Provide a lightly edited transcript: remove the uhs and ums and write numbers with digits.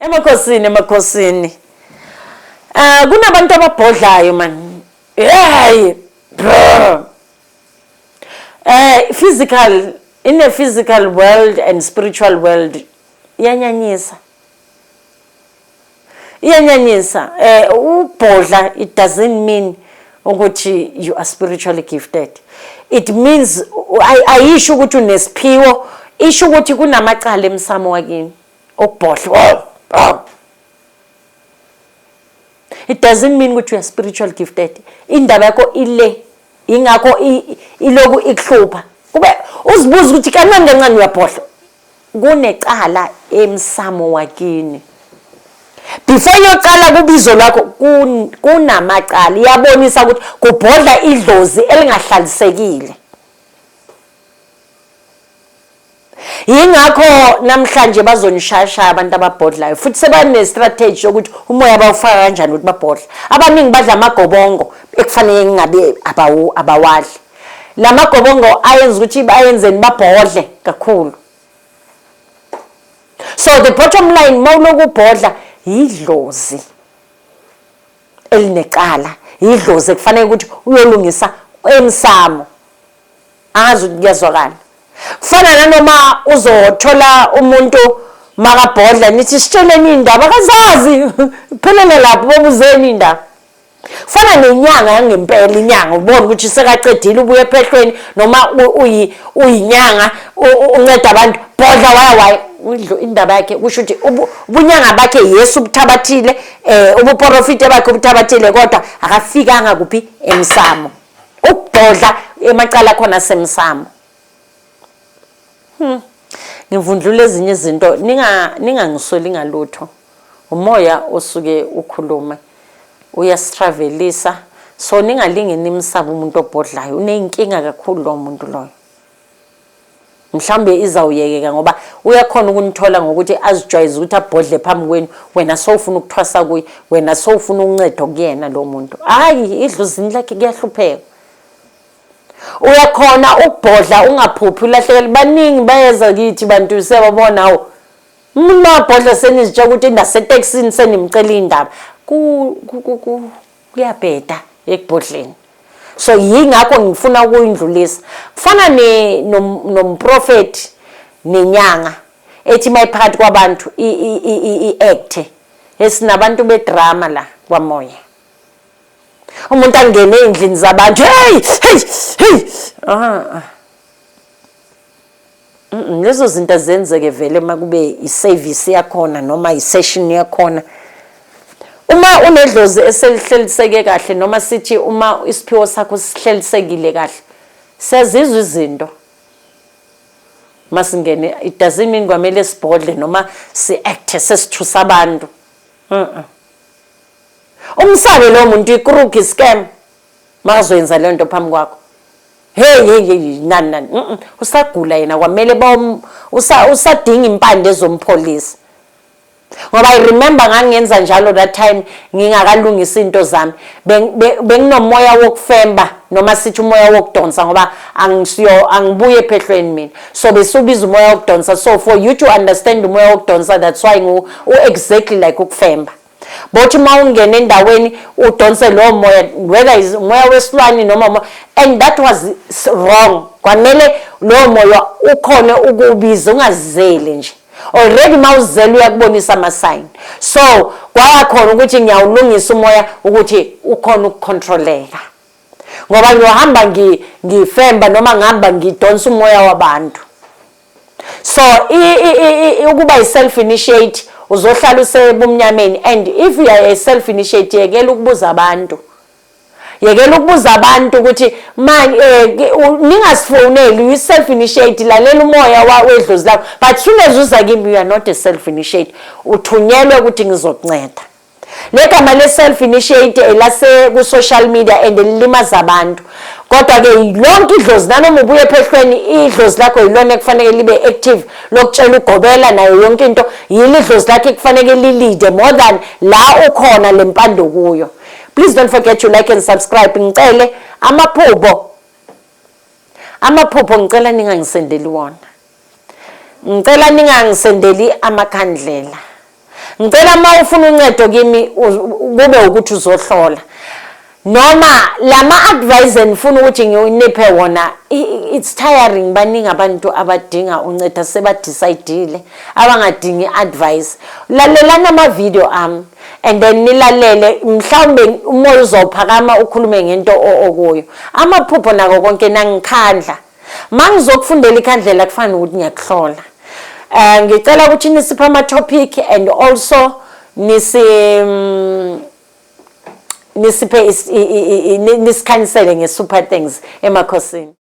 Emakhosini, emakhosini. Eh, kunabantu ababhodlayo man. Hey, bro. Eh, physical, in a physical world and spiritual world, iyanyanyisa. Iyanyanyisa. Eh, ubhodla, it doesn't mean ukuthi you are spiritually gifted. It means ayisho ukuthi unesiphiwo, isho ukuthi kunamacala emsamo wakini. Ukubhodla, oh, oh. It doesn't mean ukuthi you are spiritual gifted. Indaba yakho ile, ingakho iloku ikuhlupha, kube uzibuza ukuthi kancane kancane uyabhodla, kunecala emsamo wakini. Before yoqala kubizo lwakho, kunamacala, iyabonisa ukuthi kubhodla idlozi elingahlalisekile. Yingakho namhlanje bazonishayashaya abantu ababhodlayo, futhi sebane-strategy yokuthi umoya bawufaka kanjani ukuthi babhodle. Abaningi badla amagobongo ekufanele ngingabe abawadli. La magobongo ayenza ukuthi bayenzeni, babhodle kakhulu. So the bottom line, mawuloku ubhodla, yidlozi elinecala, yidlozi ekufanele ukuthi uyolungisa emsamo. Angazi ukuthi kuyazwakala. Kufana nanoma uzothola umuntu makabhodla, nithi sitsheleni indaba, akazazi, phelele lapho, bobuzeni indaba. Kufana nenyanga yangempela, inyanga ubona ukuthi sekacedile, ubuye ephehlweni, noma uyinyanga unceda abantu, bhodla waya waya indaba yakhe, kusho ukuthi ubunyanga bakhe Yesu ubuthabathile, ubuprofite bakhe ubuthabathile, kodwa akafikanga kuphi emsamo. Ukubhodla emacala khona semsamo. Ngivundlula ezinye izinto, ningangisoli ngalutho. Umoya osuke ukhuluma uyasitravelisa, so ningalingi nimsaba umuntu obhodlayo, uneyinkinga kakhulu lo muntu loyo. Mhlawumbe izawuyekeka ngoba uyakhona ukunithola ngokuthi azijwayeze ukuthi abhodle phambi kwenu, wena sowufuna ukuthwasa kuye, wena sowufuna uncedo kuyena lo muntu. Hayi, idlozini lakhe kuyahlupheka. Uyakhona ukubhodla ungaphuphi, ulahlekele. Baningi bayeza kithi bantu, siyababona. Hawu, umuntu makabhodla senizitsha ukuthi nasetekisini senimcela iy'ndaba, kuyabheda ekubhodleni. So yingakho ngifuna ukuyindlulisa. Kufana nomprofeti nenyanga ethi mayiphakathi kwabantu i-acte. Esinabantu bedrama la kwamoya. Umuntu angene ey'ndlini zabantu, hey hey hey, ah. Lezo zinto azenzeke vele makube i-service yakhona noma i-session yakhona. Uma unedlozi eselihlelisekile kahle, noma sithi uma isiphiwo sakho sihlelisekile kahle, siyazizwa izinto. Masingene, it doesn't mean kwamele sibhodle noma si-acte sesithusa abantu. Umsabe lo muntu, i-crook, i-scam, makazoyenza leyo nto phambi kwakho. Hey hey hey, nani nani, usagula yena, kwamele usadinga impande ezompholisa. Ngoba I remember ngangenza njalo that time ngingakalungisa into zami, benginomoya wokufemba, noma sithi umoya wokudonsa, ngoba angisiyo, angibuye ephehlweni mina, so besubiza umoya wokudonsa. So for you to understand umoya wokudonsa, that's why ngu exactly like ukufemba. Bothi uma ungena endaweni udonse lowo moya, whether is umoya wesilwane noma, and that was wrong. Kwamele lowo moya ukhone ukubiza, ungazizeli nje. Already mawuzela uyakubonisa ama-sign. So kwaya khona ukuthi ngiyawulungisa umoya ukuthi ukhona ukucontroleka, ngoba ngiyohamba ngifemba noma ngihamba ngidonsa umoya wabantu. So ukuba i-self initiate, uzohlala usebumnyameni. And if you are a self initiate, yekela ukubuza abantu, yekela ukubuza abantu ukuthi man, ningasifoneli. You self initiate, lalela umoya wedlozi lakho, but soon as uza kimi, you are not a self initiate, uthunyelwe ukuthi ngizokunceda. Le gama le-self initiate elase ku-social media and lilimaza abantu, kodwa-ke lonke idlozi, nanoma ubuye ephehlweni, idlozi lakho yilona ekufanele libe active lokutshela ugobela nayo yonke into. Yilo idlozi lakho ekufanele lilide more than la ukhona le mpando kuyo. Please don't forget to like and subscribe. Ngicele amaphupho, amaphupho ngicela ningangisendeli wona, ngicela ningangisendeli amakhandlela. Ngicela uma ufuna uncedo kimi kube ukuthi uzohlola noma lama advice enifuna ukuthi nginiphe wona. It's tiring. Baningi abantu abadinga uncedo, seba-decide-ile, abangadingi advice. Lalelani ama-video ami and then nilalele, mhlawumbe umoya uzawuphakama ukhulume ngento okuyo, amaphupho nako konke. Nangikhandla mangizokufundela ikhandlela, kufana nokuthi ngiyakuhlola. Ngicela ukuthi nisiphe ama-topic and also nisiphe nisikhanyisele nge-super things emakhosini.